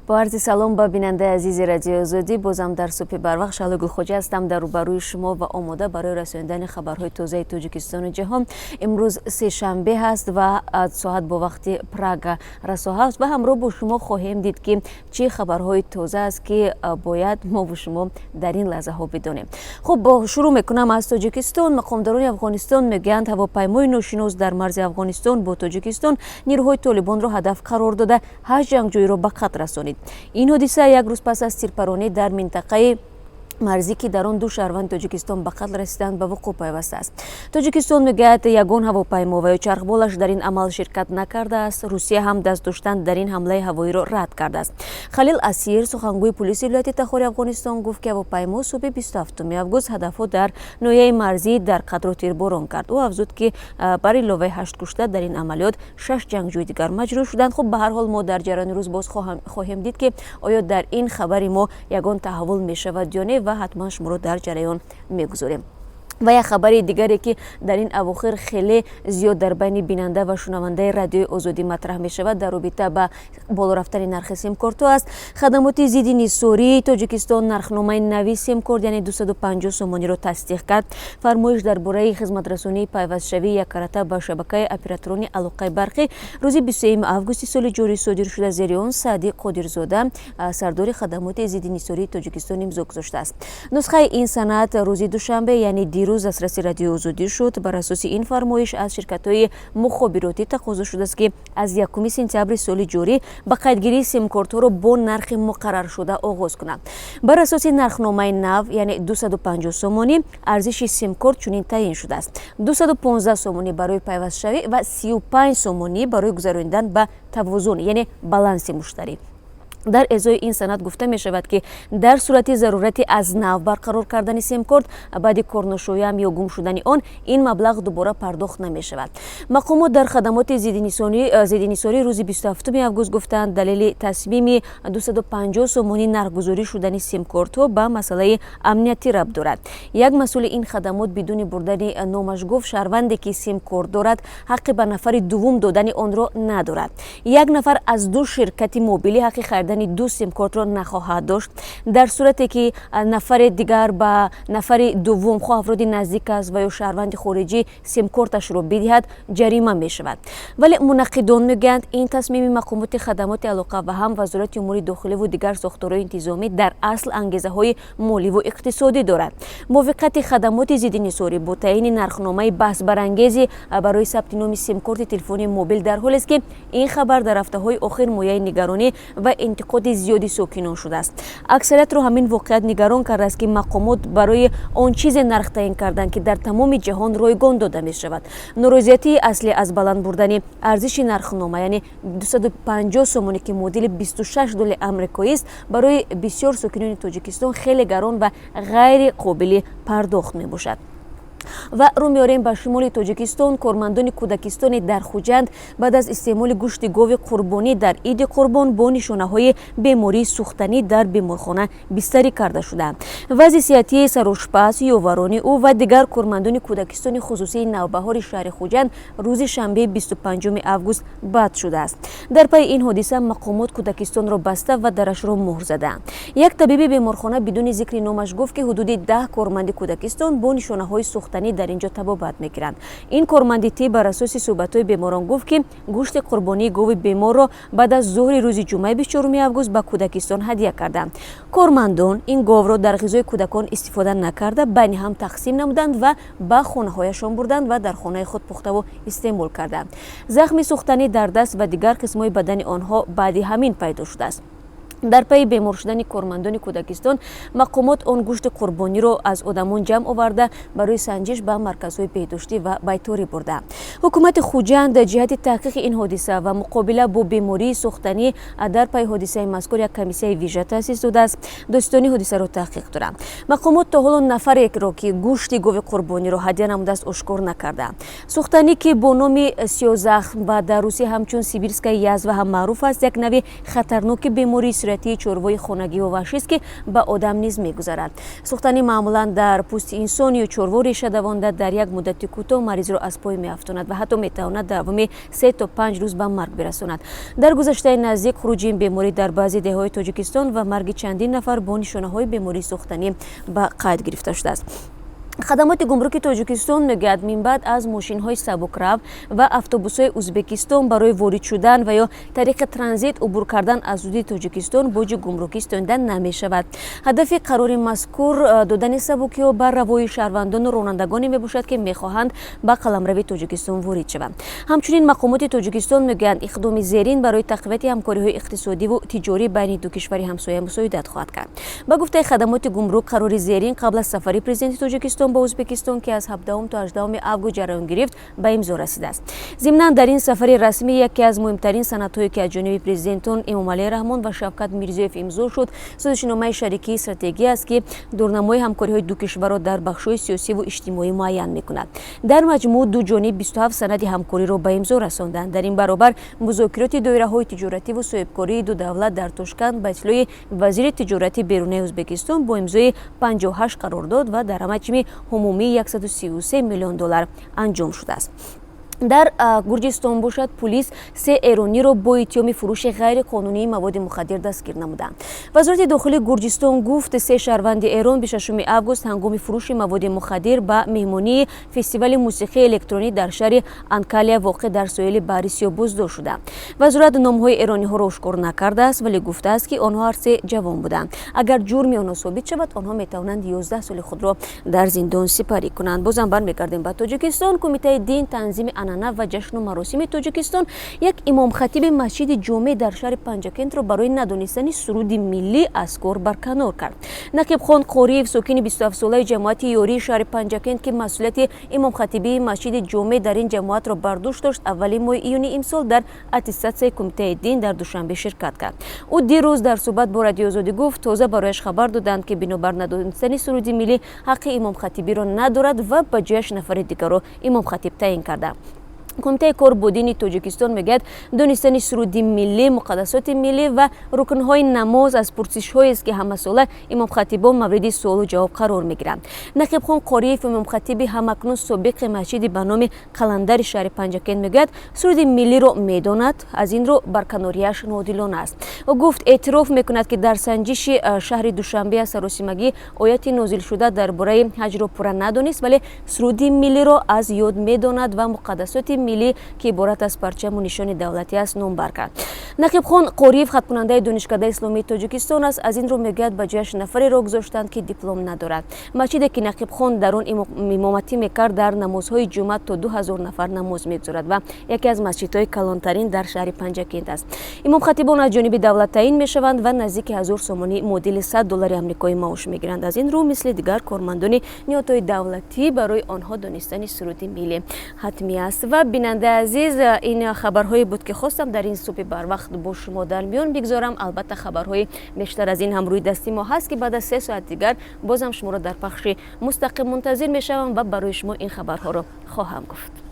Бо арзи салом ба бинандаи азизи Радиои Озодӣ. Бозам дар субҳи барвақт Шаҳло Гулхоҷа ҳастам дар рӯбарӯи шумо ва омода барои расондани хабарҳои тозаи Тоҷикистону ҷаҳон. Имрӯз сешанбе ҳаст ва соат бо вақти Прага расо 7 ва ҳамроҳ бо шумо хоҳем дид, ки чӣ хабарҳои тоза аст, ки бояд мову шумо дар ин лаҳзаҳо бидонем. Хуб, шурӯъ мекунам аз Тоҷикистон. Мақомдорони Афғонистон мегӯянд, ҳавопаймои ношинос дар марзи Афғонистон бо Тоҷикистон нирӯҳои Толибонро ҳадаф қарор дода, ҳашт ҷангҷӯиро ба қатл расонид. Ин ҳодиса як рӯз пас аз тирпаронӣ дар минтақаи марзӣ, ки дар он ду шаҳрванди Тоҷикистон ба қатл расиданд, ба вуқӯъ пайвастааст. Тоҷикистон мегӯяд, ягон ҳавопаймо ва ё чархболаш дар ин амал ширкат накардааст. Русия ҳам даст доштан дар ин ҳамлаи ҳавоиро рад кардааст. Халил Асир, сухангӯи пулиси вилояти Тахори Афғонистон, гуфт, ки ҳавопаймо субҳи 27 август ҳадафҳо дар ноҳияи марзии Дарқадро тирборон кард. Ӯ афзуд, ки бар иловаи ҳашт кушта дар ин амалиёт шаш ҷангҷӯи дигар маҷрӯҳ шуданд. Хуб, ба ҳар ҳол, мо дар ҷараёни рӯз боз хоҳем дид, ки оё дар ин хабари мо ягон таҳаввул мешавад ё не, ва ҳатман шуморо дар ҷараён мегузорем. Ва як хабари дигаре, ки дар ин авохир хеле зиёд дар байни бинанда ва шунавандаи Радиои Озодӣ матраҳ мешавад, дар робита ба боло рафтани нархи симкортҳо аст. Хадамоти зидди нисории Тоҷикистон нархномаи нави симкорт, яъне 250 сомониро тасдиқ кард. Фармоиш дар бораи хизматрасонии пайвастшавии яккарата ба шабакаи операторони алоқаи барқӣ рӯзи 23 августи соли ҷорӣ содир шуда, зери он Саъди Қодирзода, сардори хадамоти зидди нисории Тоҷикистон, имзо гузоштааст. Нусхаи ин санад рӯзи душанбе, яъне дирӯз, дастраси Радиои Озодӣ шуд. Бар асоси ин фармоиш аз ширкатҳои мухобиротӣ тақозо шудааст, ки аз 1 сентябри соли ҷорӣ ба қайдгирии симкортҳоро бо нархи муқарраршуда оғоз кунанд. Бар асоси нархномаи нав, яъне 250 сомонӣ, арзиши симкорт чунин таъин шудааст: 215 сомонӣ барои пайвастшавӣ ва 35 сомонӣ барои гузаронидан ба тавозун, яъне баланси муштарӣ. Дар эзои ин санад гуфта мешавад, ки дар сурати зарурати аз нав барқарор кардани симкорт баъди корношоям ё гум шудани он, ин маблағ дубора пардохт намешавад. Мақомот дар хадамоти зиддинисорӣ рӯзи 27 август гуфтанд, далели тасмими 250 сомонӣ нархгузорӣ шудани симкортҳо ба масъалаи амниятӣ рабт дорад. Як масъули ин хадамот бидуни бурдани номаш гуфт, шаҳрванде, ки симкорт дорад, ҳаққи ба нафари дуввум додани онро надорад. Як нафар аз ду ширкати мобилӣ ҳаққи харидани ду симкортро нахоҳад дошт. Дар сурате ки нафаре дигар ба нафари дуввум, хоҳ афроди наздик аст ва ё шаҳрванди хориҷӣ, симкорташро бидиҳад, ҷарима мешавад. Вале мунаққидон мегӯянд, ин тасмими мақомоти хадамоти алоқа ва ҳам Вазорати умури дохиливу дигар сохторҳои интизомӣ дар асл ангезаҳои моливу иқтисодӣ дорад. Мувофиқати хадамоти зидди нисорӣ бо таъини нархномаи баҳсбарангези барои сабти номи симкорти телефони мобил дар ҳолест, ки ин хабар дар ҳафтаҳои охир мояи нигаронӣ ва интиқоди зиёди сокинон шудааст. Аксариятро ҳамин воқеият нигарон кардааст, ки мақомот барои он чизе нарх таъин карданд, ки дар тамоми ҷаҳон ройгон дода мешавад. Норозиятии аслӣ аз баланд бурдани арзиши нархнома, яъне 250 сомонӣ, ки муодили 26 доллари амрикоист, барои бисёр сокинони Тоҷикистон хеле гарон ва ғайри қобили пардохт мебошад. Ва рӯ меорем ба шимоли Тоҷикистон. Кормандони кӯдакистоне дар Хуҷанд баъд аз истеъмоли гӯшти гови қурбонӣ дар Иди Қурбон бо нишонаҳои бемории сӯхтанӣ дар беморхона бистарӣ карда шудаанд. Вазъи сиҳатии сарошпаз, ёварони ӯ ва дигар кормандони кӯдакистони хусусии Навбаҳори шаҳри Хуҷанд рӯзи шанбеи 25 август бад шудааст. Дар пайи ин ҳодиса мақомот кӯдакистонро баста ва дарашро муҳр задаанд. Як табиби беморхона бидуни зикри номаш гуфт, ки ҳудуди 10 корманди кӯдакистон бо нишонаҳои сӯхтанӣ дар ин ҷо табобат мегиранд. Ин корманди тиб бар асоси суҳбатҳои беморон гуфт, ки гӯшти қурбонии гови беморро баъд аз зуҳри рӯзи ҷумъаи 24 август ба кӯдакистон ҳадя карданд. Кормандон ин говро дар ғизои кӯдакон истифода накарда, байни ҳам тақсим намуданд ва ба хонаҳояшон бурданд ва дар хонаи худ пухтаву истеъмол карданд. Захми сӯхтанӣ дар даст ва дигар қисмҳои бадани онҳо баъди ҳамин пайдо шудааст. Дар пайи бемор шудани кормандони кӯдакистон мақомот он гӯшти қурбониро аз одамон ҷамъ оварда, барои санҷиш ба марказҳои беҳдоштӣ ва байторӣ бурдаанд. Ҳукумати Хуҷанд ҷиҳати таҳқиқи ин ҳодиса ва муқобила бо бемории сӯхтанӣ дар пайи ҳодисаи мазкур як комиссияи вижа таъсис додааст. Додситонӣ ҳодисаро таҳқиқ дорад. Мақомот то ҳоло нафареро, ки гӯшти гови қурбониро ҳадя намудааст, ошкор накардаанд. Сӯхтанӣ, ки бо номи сиёзахм ва дар Русия ҳамчун сибирская язва ҳам маъруф аст, як нави хатарноки бемории. истироҳатии чорвои хонагиву ваҳшист, ки ба одам низ мегузарад. Сӯхтанӣ маъмулан дар пӯсти инсон ё чорво реша давонда, дар як муддати кӯтоҳ маризро аз пой меафтонад ва ҳатто метавонад дар давоми 3 то 5 рӯз ба марг бирасонад. Дар гузаштаи наздик хуруҷи ин беморӣ дар баъзе деҳҳои Тоҷикистон ва марги чандин нафар бо нишонаҳои бемории сӯхтанӣ ба қайд гирифта шудааст. Хадамоти гумруки Тоҷикистон мегӯяд, минбаъд аз мошинҳои сабукрав ва автобусҳои Ӯзбекистон барои ворид шудан ва ё тариқи транзит убур кардан аз ҳудуди Тоҷикистон боҷи гумрукӣ ситонида намешавад. Ҳадафи қарори мазкур додани сабукиҳо ба равои шаҳрвандону ронандагоне мебошад, ки мехоҳанд ба қаламрави Тоҷикистон ворид шаванд. Ҳамчунин мақомоти Тоҷикистон мегӯянд, иқдоми зерин барои тақвияти ҳамкориҳои иқтисодиву тиҷорӣ байни ду кишвари ҳамсоя мусоидат хоҳад кард. Ба гуфтаи хадамоти гумрук, қарори зерин қабл аз сафари президенти Тоҷикистон ба Ӯзбекистон, ки аз 17 то 18 август ҷараён гирифт, ба имзо расидааст. Зимнан, дар ин сафари расмӣ яке аз муҳимтарин санадҳое, ки аз ҷониби президентон Эмомалӣ Раҳмон ва Шавкат Мирзиёев имзо шуд, созишномаи шарикии стратегӣ аст, ки дурнамои ҳамкориҳои ду кишварро дар бахшҳои сиёсиву иҷтимоӣ муайян мекунад. Дар маҷмӯъ ду ҷониб 27 санади ҳамкориро ба имзо расонданд. Дар ин баробар музокироти доираҳои тиҷоративу соҳибкории ду давлат дар Тошканд, ба иттилои вазири тиҷорати берунаи Ӯзбекистон, бо имзои 58 қарордод ва дар ҳаҷми умумии 133 миллион доллар анҷом шудааст. Дар Гурҷистон бошад, пулис се эрониро бо иттиҳоми фурӯши ғайриқонунии маводи мухаддир дастгир намуданд. Вазорати дохилии Гурҷистон гуфт, се шаҳрванди Эрон 26 август ҳангоми фурӯши маводи мухаддир ба меҳмонии фестивали мусиқии электронӣ дар шаҳри Анкалия, воқеъ дар соҳили Баҳри Сиёҳ, боздошт шуданд. Вазорат номҳои эрониҳоро ошкор накардааст, вале гуфтааст, ки онҳо ҳар се ҷавон буданд. Агар ҷурми онҳо собит шавад, онҳо метавонанд 11 соли худро дар зиндон сипарӣ кунанд. Бозам бармегардем ба Тоҷикистон. Кумитаи дин, танзими анъана ва ҷашну маросими Тоҷикистон як имомхатиби масҷиди ҷомеъ дар шаҳри Панҷакентро барои надонистани суруди миллӣ аз кор барканор кард. Нақибхон Қориев, сокини 27-солаи ҷамоати Ёрии шаҳри Панҷакент, ки масъулияти имомхатибии масҷиди ҷомеъ дар ин ҷамоатро бар дӯш дошт, аввали моҳи июни имсол дар аттестатсияи кумитаи дин дар Душанбе ширкат кард. Ӯ дирӯз дар суҳбат бо Радиои Озодӣ гуфт, тоза барояш хабар доданд, ки бинобар надонистани суруди миллӣ ҳаққи имомхатибиро надорад ва ба ҷояш нафари дигарро имомхатиб таъин карданд. Кумитаи кор бо дини Тоҷикистон мегӯяд, донистани суруди миллӣ, муқаддасоти миллӣ ва рукнҳои намоз аз пурсишҳоест, ки ҳамасола имомхатибон мавриди суолу ҷавоб қарор мегиранд. Нақибхон Қориев, имомхатиби ҳамакнун собиқи масҷиди ба номи Қаландари шаҳри Панҷакент, мегӯяд, суруди миллиро медонад, аз ин рӯ барканориаш ноодилона аст. Ӯ гуфт, эътироф мекунад, ки дар санҷиши шаҳри Душанбе аз саросимагӣ ояти нозилшуда дар бораи ҳаҷро пурра надонист, вале суруди миллиро аз ёд медонад ва муқаддасоти миллӣ, ки иборат аз парчаму нишони давлатӣ аст, номбар кард. Нақибхон Қориев хатмкунандаи Донишкадаи исломии Тоҷикистон аст. Аз ин рӯ, мегӯяд, ба ҷояш нафареро гузоштанд, ки диплом надорад. Масҷиде, ки Нақибхон дар он имоматӣ мекард, дар намозҳои ҷумъа то 2000 нафар намоз мегузорад ва яке аз масҷидҳои калонтарин дар шаҳри Панҷакент аст. Имомхатибон аз ҷониби давлат таъин мешаванд ва наздики 1000 сомонӣ, муодили 100 доллари амрикоӣ, маош мегиранд. Аз ин рӯ, мисли дигар кормандони ниҳодҳои давлатӣ, барои онҳо донистани суруди миллӣ ҳатмӣ аст. Ва, бинандаи азиз, ин хабарҳое буд, ки хостам дар ин субҳи барвақт бо шумо дар миён бигзорам. Албатта, хабарҳои бештар аз ин ҳам рӯи дасти мо ҳаст, ки баъд аз 3 соат дигар бозам шуморо дар пахши мустақим мунтазир мешавам ва барои шумо ин хабарҳоро хоҳам гуфт.